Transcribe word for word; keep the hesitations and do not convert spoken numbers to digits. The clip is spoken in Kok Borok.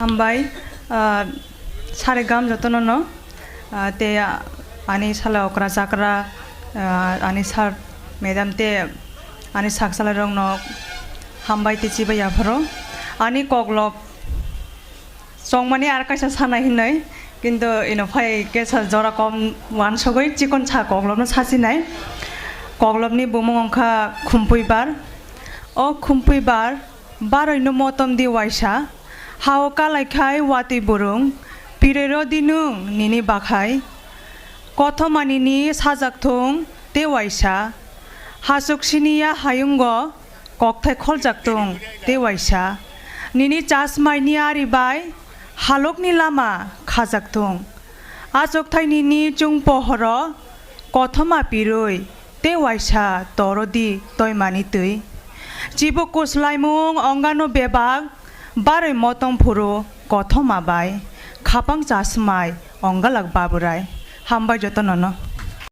Hambai, ah, sari gam jotono no, ah, te, ah, ani sala okra chakra, ah, ani sir madam te ani saksalai rok no hambai te chibai yapharo. Ani koklop chongmani ar kaisa sana hinoi, kintu ino phai kesa jora kom wansogoi chikon sa koklopno sasinai. Koklopni bumung wngkha Khumpui bar. O Khumpui bar, baroi no motom di waisa, hao kalai khai watwi burung, pirero di nwng nini bakhai. Kothoma nini sajak thung te waisa, hasuk siniya hayungo kokthai kholjak thung te waisa. Nini chasmai ni ari bai halok ni lama khajak thung. Achukthai nini chung pohoro kothoma pirwi te waisa toro di toimani twi. Chibuk kuslaimung ongano bebak, barwi motom phuru kothoma bai, khapang chasmai onggalak baburai. Hambai jotono no.